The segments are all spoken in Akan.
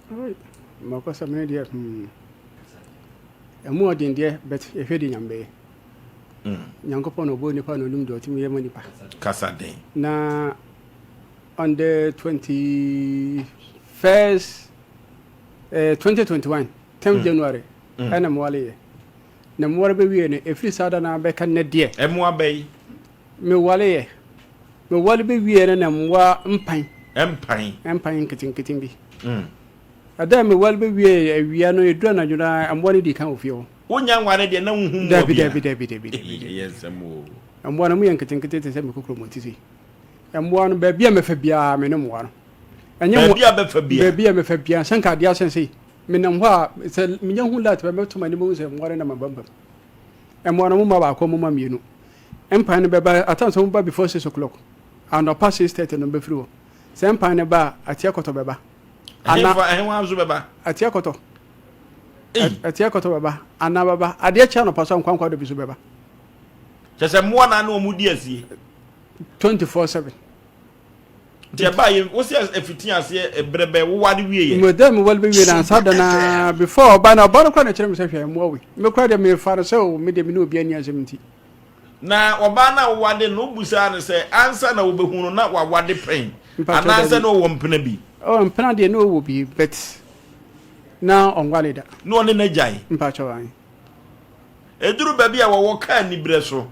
Makɔsɛm no deɛ hmm, ɛmu ɔden deɛ, but yɛhwɛ deɛ Nyame bɛyɛ. Nyankopɔn na ɔbɔɔ nipa na ɔnim deɛ ɔtumi yɛ ma nipa. Kasa den. Na on the 21st, 2021, 10 January, ɛna mewale yɛ. Na meware bɛwie no, ɛfiri saa da no abɛka nnɛ deɛ. Ɛmoa bɛyi. Mewale yɛ. Mewale bɛwie no na mmoa mpan. Mpan. Mpan nketenkete bi. Ɛda a mewale bɛwie awia no, ɛduru anadwo no a, mmoa no di kan wɔ fie hɔ. Wonya nware deɛ na wohu mmoa Dabi, biara. dabi, dabi, dabi, dabi. Ɛyɛ nsɛm o. Mmoa no mu yɛ nketenkete te sɛ me kokuromoti sei. Mmoa no, baabi a mɛfa biara, me ne mmoa no. Ɛnyɛ mmoa- Baabi a bɛfa biara. Baabi a mɛfa biara, sɛ nka adeɛ asɛn sei. Menam hɔ a, sɛ menya hu light pɛ, mɛto m'ani bɛhu sɛ mmoa no nam abampam. Mmoa no, momma baako, momma mmienu. Mpan no bɛba, at times wɔn ba before 6 o'clock. Anɔpa 6:30 no bɛfiri hɔ. Sɛ mpan no ba a, ateɛ kɔtɔ bɛba. Ana Ɛhefa ɛhewa nso bɛba? Ateɛ kɔtɔ. Ei. Ateɛ kɔtɔ bɛba. Ana bɛba. Adeɛ kye anɔpa so a, nkwankwa do bi so bɛba. Kyɛ sɛ mmoa na ne wɔn di asie. 24/7. Nti ɛbaa yɛ wosi afiti aseɛ ɛbrɛ bɛ woware wie yɛ. Mo dɛ mo wale bɛwie na ansa da na before ɔba na ɔba no kora na kyerɛ me sɛ hwɛ mmoa wei. Me kora deɛ mefa no sɛ o me deɛ me ne obi ani asɛm nti. Na ɔbaa no a wowade no wobusaa no sɛ ansa na wobɛhu no na wawade pɛn anaasɛ na ɔwɔ mpena bi. Oh, mpena deɛ na ɔwɔ bi, but na ɔnwale da. Na ɔne no agyae. Mpakyɛw, ae. Ɛduru baabi a wɔwɔ kaa aniberɛ so.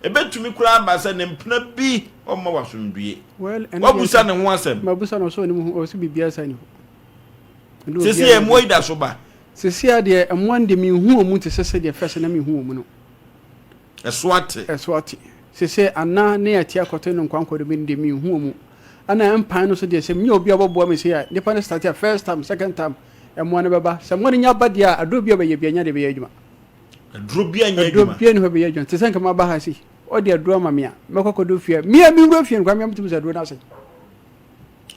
Ɛbɛtumi koraa aba sɛ ne mpena bi ɔmma wo asomdwoeɛ. Well, ɛno deɛ Woabusa ne ho asɛm? Mabusa no, ɔsɛ ɔnim ho, ɔsɛ biribiara saa ni hɔ. Ɛne Seesei obiara mmoa yi da so ba? Seesei ara deɛ mmoa no deɛ menhu wɔn te sɛ sɛdeɛ first na mehu wɔn no. Ɛso ate. Ɛso ate. Seesei ana ne ate akɔtɔ ne nkwankwa no bi no deɛ menhu wɔn. Ɛna mpan no so deɛ sɛ menya obi a ɔbɛboa me sei a, nipa no start a first time, second time, mmoa no bɛba. Sɛ mmoa no nya ba deɛ a, aduro bi a ɔbɛyɛ biara nya deɛ ɛbɛyɛ adwuma. Aduro bi anyɛ adwuma. Aduro bi ani hɔ bɛyɛ adwuma. Te sɛ nka maba ha sei, ɔde aduro ama me a, mɛkɔ akɔdɔ fie a, me a mewura fie no koraa, me a metumi sɛ aduro no ase.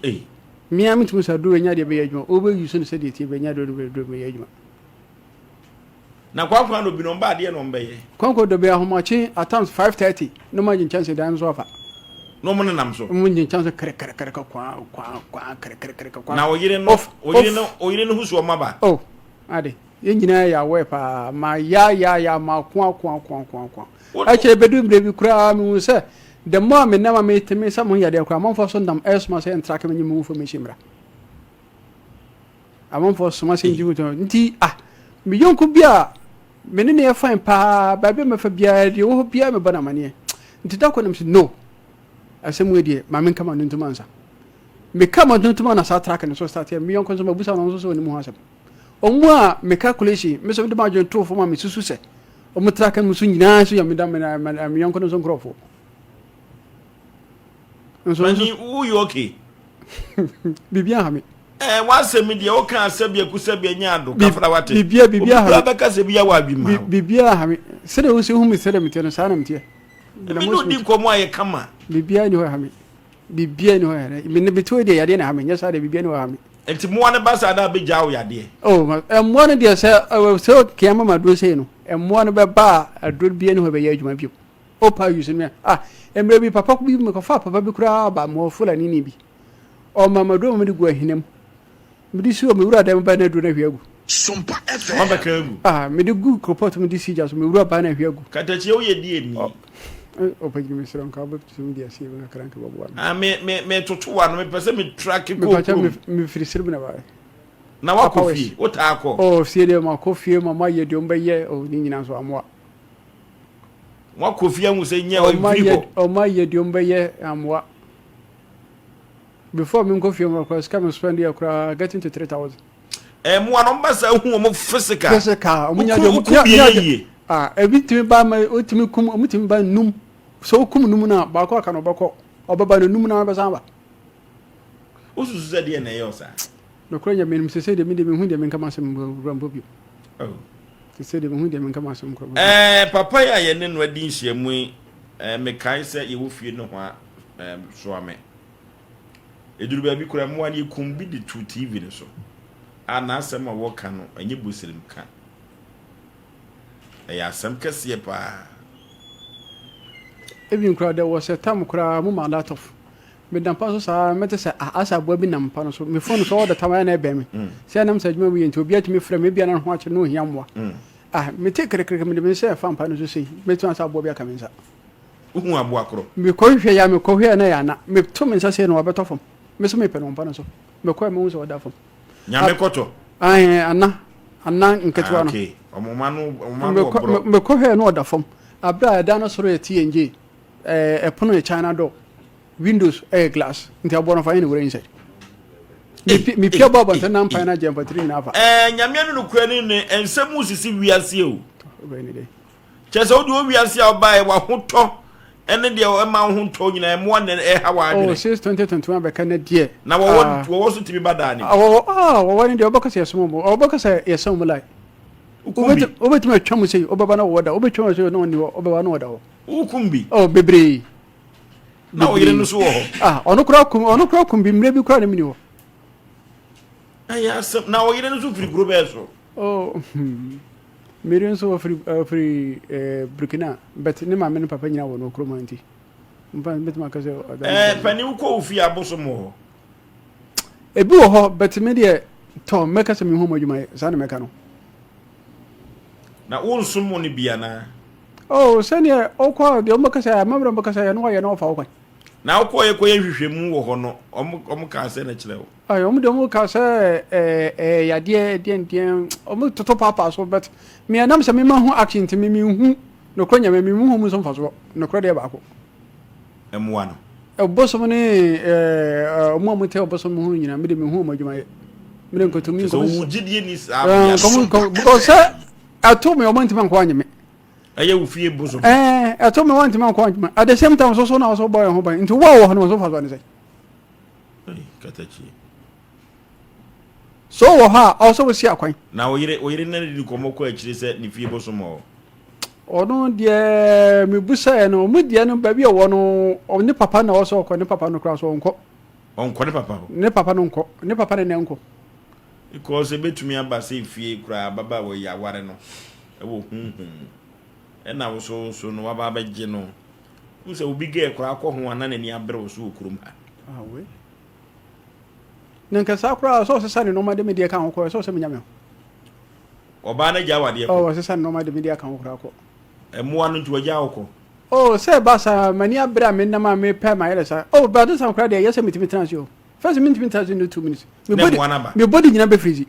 Ei. Me a metumi sɛ aduro nya deɛ bɛyɛ adwuma. Wobɛyi so no sɛdeɛ tie bɛnya aduro no bɛyɛ aduro bɛyɛ adwuma. Na kwankwan no bi no ɔmba adeɛ na ɔmbɛyɛ. Kwankwan dɔ bi ahomakye at times 5:30 na ɔmo agye nkyɛnse dan no so afa. Na ɔmo nenam so. Ɔmo gye nkyɛnse kɛrɛkɛrɛkɛrɛ kwaa kwaa kwaa kɛrɛkɛrɛkɛrɛ kwaa. Na ɔyere no ɔyere no ɔyere no ho su ɔmo aba. Oh ade. Yɛn nyinaa yɛ aware paa. Ma ya ya ya ma ko ako ako ako ako. Akyire bɛdu mmerɛ bi koraa mehu sɛ the more a menam a metumi sɛ mo yadeɛ koraa amanfoɔ so nam ɛresoma sɛ ntrake menye mo information mmra. Amanfoɔ soma sɛ nti nti ah me yɔnko bi a me ne ne yɛ fine paa baabi a mɛfa biara deɛ wɔ hɔ biara mebɔ no amaneɛ nti da kɔ nam sɛ no asɛm wei deɛ ma menka ma no ntoma nsa meka ma no ntoma na saa track no so start yɛ me yɔnko nso mabusa no nso sɛ ɔnim ho asɛm. Ɔmo a me calculation me nso mede m'adwene too fam a mesusu sɛ ɔmo tra ka mu so nyinaa nso yɛ meda me me yɔnko no nso nkorɔfoɔ. Nso Mani woyɛ okay? Biribi aha me. Ɛɛ w'asɛm deɛ woka asɛbi akusɛbi anya ado kafra wate. Biribi biribi aha me. Obi kura bɛka sɛ bi yɛ wɔ adwuma. Biribi aha me. Sɛdeɛ wosi hu me sɛdeɛ meteɛ no saa na meteɛ. Ebi ne odi nkɔmɔ a yɛ kama. Biribiara ni hɔ ha me. Biribiara ni hɔ ha me. Me te hɔ deɛ yadeɛ na ha me. Nyɛ saa deɛ biribiara ni hɔ ha me. Nti mmoa no ba saa na abɛgyaa wo yadeɛ? Oh, mmoa no deɛ sɛ sɛ kea ma ma aduro sei no, mmoa no bɛba a aduro biara ni hɔ bɛyɛ adwuma bio. Opa use no ah, mmerɛ bi papa bi mekɔfa papa bi koraa ba mmoa Fulani ni bi. Ɔma ma aduro ma mede gu ahina mu. Mede si hɔ mewura dan mu ba na aduro no ahwie agu. Sompa FM. Ɔma bɛka agu. Ah, mede gu kropɔt mu de si gya so mewura ba na ahwie agu. Katakyie woyɛ die ni. Ɔpanyin mesrɛ nka wobɛtumi de asie me kakra nka bɛboa me. Ah, me me me toto wa no mepɛ sɛ me track kɔ kurom. Mefiri Sirbi na baeɛ. Na wakɔ fie, wotaa kɔ? Oh, fie deɛ makɔ fie ma mayɛ deɛ ɔmbɛyɛ, oh, ne nyinaa nso amoa. Wakɔ fie ahu sɛ nyɛ ɔmfiri hɔ. Ɔma yɛ deɛ ɔmbɛyɛ amoa. Before menkɔ fie mmerɛ koraa sika me spend yɛ koraa getting to 3,000. Mmoa no ɔmba saa hu wɔn physical. Physical ɔmo nya deɛ ɔmo nya nya yie. Ah, ebi tumi ba ma otumi kum ɔmo tumi ba num sɛ okum num na baako aka no ɔbɛkɔ ɔbɛba no num na ɔbɛsan aba. Wosusu sɛ deɛ na ɛyɛ ɔsaa. Nokorɛ nyɛ menim sese deɛ me deɛ mehu deɛ menka m'asɛm wura mpo bio. Oh. Sese deɛ mehu deɛ menka m'asɛm kora mpo. Ɛɛ papa yi a yɛne no adi nhyiamu yi ɛɛ mekae sɛ yɛwɔ fie nohoa ɛɛ soa me. Ɛduru baabi koraa mmoa no yɛkum bi de too TV no so a n'asɛm a wɔka no ɛnyɛ bosirim ka. Ɛyɛ asɛm kɛseɛ paa. Even koraa there was a time koraa mo ma lot of. Meda mpa so saa ara, mɛte sɛ ah, asɛ aboa bi nam mpa no so. Me phone so all the time ayɛ na ɛbɛn me. Sɛ ɛnam sɛ adwuma mu yɛ nti, obiara tumi frɛ me, ebia na ne ho akyere na ohia mmoa. Ah, mete kerekereke, mede me nsa ɛfa mpa no so sei, mɛtumi asɛ aboa bi aka me nsa. Wohu aboa korɔ? Mekɔhwehwɛ yɛ a, mekɔhwɛ a na ɛyɛ ana. Meto me nsa sei na wabɛtɔ fam. Me nso mepɛ no wɔ mpa no so. Mekɔɛ mehu sɛ ɔda fam. Nyame kɔtɔ? Ahe, ana, ana nketewa ah, no. Okay. Ɔmo ma no, ɔmo ma no wɔ borɔ. Mekɔhwɛ na ɔda fam. Abere a ɛdan no soro yɛ TNJ. Ɛɛ ɛpono yɛ China door, windows ɛyɛ glass nti aboɔ no fa yɛ ne wura inside. Mepia bɔ abɔnten na mpan no agye mfatiri nyinaa fa. Ɛɛ nyame no nokorɛ ne ne nsɛm mu sisi wiase o. Kyɛ sɛ wode wɔ wiase a wobaeɛ wahotɔ ɛne deɛ ɛma wo ho ntɔ nyinaa ɛmoa na ɛha w'adwene. Oh since 2021 bɛka ne deɛ. Na wɔwɔ ah. wɔwɔ so tumi ba daa ne mu. Ah, wɔwɔ ah wɔwɔ ne deɛ wɔbɛka sɛ yɛsɛm wɔn wɔbɛka sɛ yɛsɛm wɔn lai. Wobɛtumi atwa mu sɛ wobɛba na wɔwɔ da wobɛtwa mu sɛ na wɔn ni hɔ wobɛba na wɔda hɔ. Wokum bi. Oh, bebree. Na wo yere no so wɔ hɔ. Ah, ɔno koraa kum, ɔno koraa kum bi mmerɛ bi koraa na mini hɔ. Ɛyɛ asɛm. Na wo yere no so firi kuro bɛɛ so. Oh, hmm. Mmeri nso ɔfiri ɔfiri eh, Burkina, but ne maame ne papa nyinaa wɔ no kurom ha nti. Mfa mbɛtumi aka sɛ ɔda. Eh, panin wokɔ wo fie abosom wɔ hɔ. Ebi wɔ hɔ, but me deɛ tɔ mɛka sɛ mehu ɔmo adwuma yɛ, saa na mɛka no. Na wonsom wo no bi anaa? Oh, sɛdeɛ wokɔ a, deɛ wɔbɛka sɛ amammerɛ wɔbɛka sɛ yɛ no wɔyɛ na wɔfa wo kwan. Na wokɔɔ yɛ kɔyɛ nhwehwɛmu wɔ hɔ no, wɔn wɔn kaa sɛ na kyerɛ wo? Ayi, wɔn deɛ wɔn kaa sɛ ɛɛ ɛɛ yadeɛ deɛn deɛn, wɔn toto paapaa so but me ɛnam sɛ mema ho action nti me menhu nokorɛ nyame me menhu wɔn nso mfasoɔ, nokorɛ deɛ baako. Mmoa no. Ɔbosom ne ɛɛ wɔn a wɔte ɔbosom ho nyinaa me de menhu wɔn adwuma yɛ. Me de nkɔtumi nkɔmɔ. Sɛ wo gyidie ni saa bea so. Because sɛ ɛto me wɔn ntumi ankɔ anyɛ me. Ɛyɛ wo fie bosom. Ɛɛ ɛto me wɔn ntumi ankɔ anyɛ me. At the same time soso na wɔso bɔ yɛn ho ban nti wo a wɔ hɔ no wɔn so fa so ne sɛ. Katakyi. So wɔ hɔ a ɔsɛ wosi akwan. Na wo yere wo yere ne di nkɔmɔ kɔ akyire sɛ ne fie bosom wɔ hɔ. Ɔno deɛ mebusaeɛ no ɔmo deɛ no baabi a ɔwɔ no ne papa na ɔsɛ ɔkɔ ne papa no koraa so ɔnkɔ. Ɔnkɔ ne papa hɔ. Ne papa no nkɔ ne papa ne na nkɔ. Because ebetumi aba sɛ efie koraa ababaawa yi aware no wɔ honhom mu ɛna wo so so no waba abɛgye no. Wohu sɛ obi girl koraa kɔ ho a na n'ani abere wo so wɔ kurom ha. Awe. Na nka saa koraa sɛ ɔsesa ne nneɛma de me deɛ ka ho kɔ ɛsɛ ɔsɛ menya me ho. Ɔbaa no agya awadeɛ kɔ. Oh, ɔsesa ne nneɛma de me deɛ aka ho koraa kɔ. Mmoa no nti wagya wo kɔ. Oh, sɛ ɛba saa m'ani abere a menam a mepɛ mayɛ saa. Oh, but this time koraa deɛ ɛyɛ sɛ metumi tena ase o. First mentumi ntena ase no 2 minutes. Me body, me body nyinaa bɛ freeze.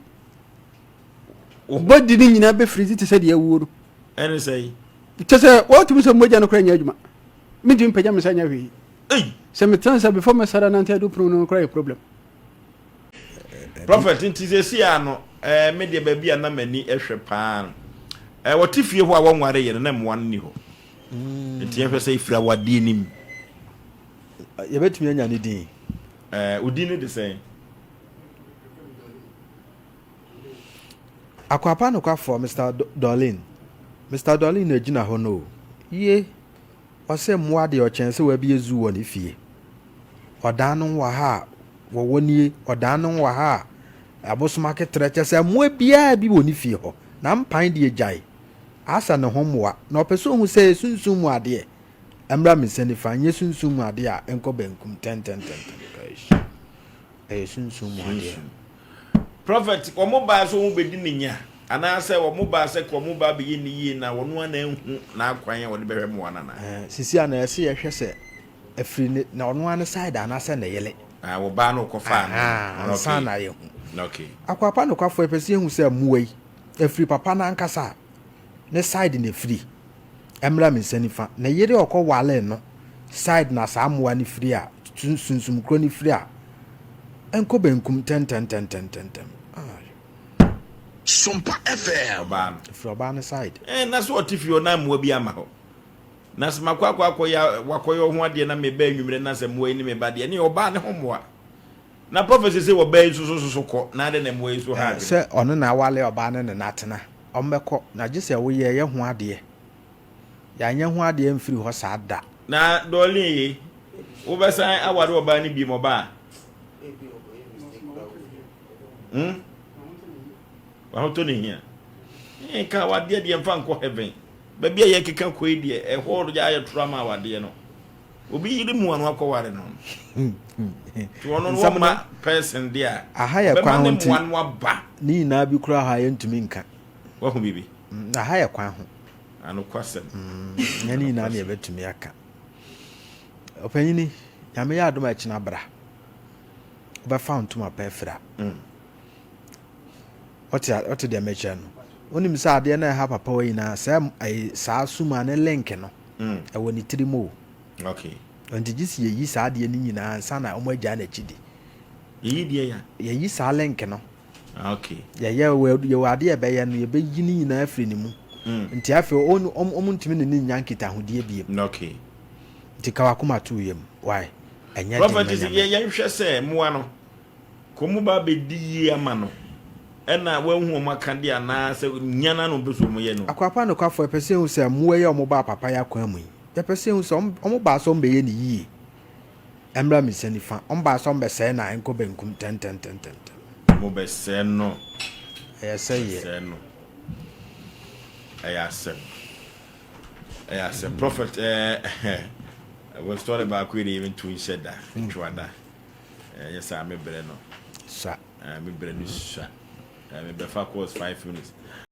Body ne nyinaa bɛ freeze te sɛ deɛ awuo no. Ɛne sɛ. Kyɛ sɛ wɔtumi sɛ mogya no koraa nyɛ adwuma. Mentumi mpagya me nsa nyɛ hwee. Sɛ metena sɛ before mɛsara nante adu pono no koraa yɛ problem. Prophet nti sɛsi a no eh, me deɛ baabi a na m'ani hwɛ paa no eh, wɔte fie hɔ a wɔnware yɛ no na mmoa no ni hɔ mm. Nti yɛhwɛ sɛ ɛfiri awadeɛ no mu. Yɛbɛtumi anya ne din. Eh, wo din no de sɛn? Akwapa nokwafoɔ Mr. Dolin Mr. Dolin na ɛgyina hɔ no o. Ye, ɔsɛ mmoa deɛ ɔkyɛn sɛ wabie zoo wɔ ne fie. Ɔdan no wɔ ha a wɔwɔ nie, ɔdan no wɔ ha a abosom aketrɛ kyɛ sɛ mmoa biara bi wɔ ne fie hɔ. Na mpan deɛ gyae. Asa ne ho mmoa na ɔpɛ sɛ ohu sɛ ɛyɛ sunsum mu adeɛ. Ɛmmra me nsa nifa, nyɛ sunsum mu adeɛ a ɛnkɔ benkum tɛntɛntɛntɛm. Eish. Ɛyɛ sunsum mu adeɛ. Sunsum. Prophet, wɔn baa sɛ wɔn bɛdi ne nya, anaasɛ wɔn baa sɛ ka wɔn ba abɛyɛ ne yie na wɔn ara na ahu n'akwan a wɔde bɛhwɛ mmoa no anaa? Ɛɛ, sisi a na ɛsɛ yɛhwɛ sɛ ɛfiri ne na ɔno ara ne side anaasɛ ne yere. Ah, wɔbaa no kɔfaa no. Ahaa, ansa na yɛhu. Okay. Akwapa nokwafoɔ yɛpɛ sɛ yɛhu sɛ mmoa yi ɛfiri papa no ankasa ne side na ɛfiri. Ɛmmra me nsa nifa. Ne yere a ɔkɔ waree no side na saa mmoa no firi a, sunsum korɔ no firi a, ɛnkɔ benkum ntɛntɛntɛntɛntɛm. Ah. Sompa FM. Ɔbaa no. Ɛfiri ɔbaa no side. Eh, na so ɔte fie hɔ na mmoa bi ama hɔ. Na sɛ makɔ akɔ akɔyɛ wakɔyɛ ho adeɛ na meba anwummerɛ na sɛ mmoa yi ne me ba deɛ, ɛne ɔbaa ne ho mmoa. Na prophet sɛ ɔbaa yi nso so so kɔ na adɛn na mmoa yi so ha adwene. Sɛ ɔno na awale ɔbaa no ne no atena. Ɔmmɛkɔ, na gye sɛ woyɛ yɛ ho adeɛ. Yɛanyɛ ho adeɛ amfiri hɔ saa da. Na Dorleen ye, wobɛsan aware ɔbaa no biom ɔbaa? Hmm? Wahotɔ ne hia. Eh, ka awadeɛ deɛ mfa nkɔ heaven. Baabi a yɛkeka kɔ yi deɛ, ɛhɔ yɛ ayɛ toro ama awadeɛ no. Obi yere mu ano akɔware no. Nti ɔno no wɔma person de a. Aha yɛ kwan ho nti. Ɔbɛma ne mmoa no aba. Ne nyinaa bi koraa hɔ a yɛntumi nka. Wahu biribi? Mm, aha yɛ kwan ho. Anokwasɛm. Mm, nyɛ ne nyinaa ne yɛbɛtumi aka. Ɔpanyini, Nyame yɛ adom a ɛkyena bra. Wobɛfa ntoma pa afira. Ɔte ɔte deɛ mekyerɛ no. Wonim sɛ adeɛ no ɛha papa wa nyinaa sɛ ɛyɛ saa suma ne link no. Ɛwɔ ne tirim o. Okay. Nti gye sɛ yɛyi saa adeɛ no nyinaa ansa na wɔn agyaa n'akyi di. Yɛyi deɛ ya? Yɛyi saa link no. Ah, okay. Yɛyɛ yɛwɔ adeɛ yɛbɛyɛ no yɛbɛyi ne nyinaa afiri ne mu. Nti afei wɔn wɔn ntumi ne ne nya nkitahodie biem. Okay. Nti ka wakoma to yam. Why? Ɛnyɛ den ma Prophet sɛ Nyame. yɛnhwɛ sɛ mmoa no kɔn mu ba bɛdi yie ama no ɛna wahu wɔn aka deɛ anaa sɛ nya no ano mpɛ sɛ wɔn yɛ no. Akwapa nokwafo yɛpɛ sɛ yɛhu sɛ mmoa yi a wɔn baa papa yi akwan mu yi yɛpɛ sɛ yɛhu sɛ wɔn baa sɛ wɔn bɛyɛ ne yie ɛmmra me nsa nifa wɔn baa sɛ wɔn bɛsɛe no a ɛnkɔ benkum ntɛntɛntɛntɛntɛm. Wɔn bɛsɛe no. Ɛyɛ sɛ yɛ. Bɛsɛe no. Ɛyɛ asɛm. Ɛyɛ asɛm. Prophet ɛɛ wɔ story baako yi de yɛn ntu nhyɛ da ntwa da. Ɛyɛ saa me brɛ no. Sua. Me brɛ no sua. Me bɛfa course 5 minutes.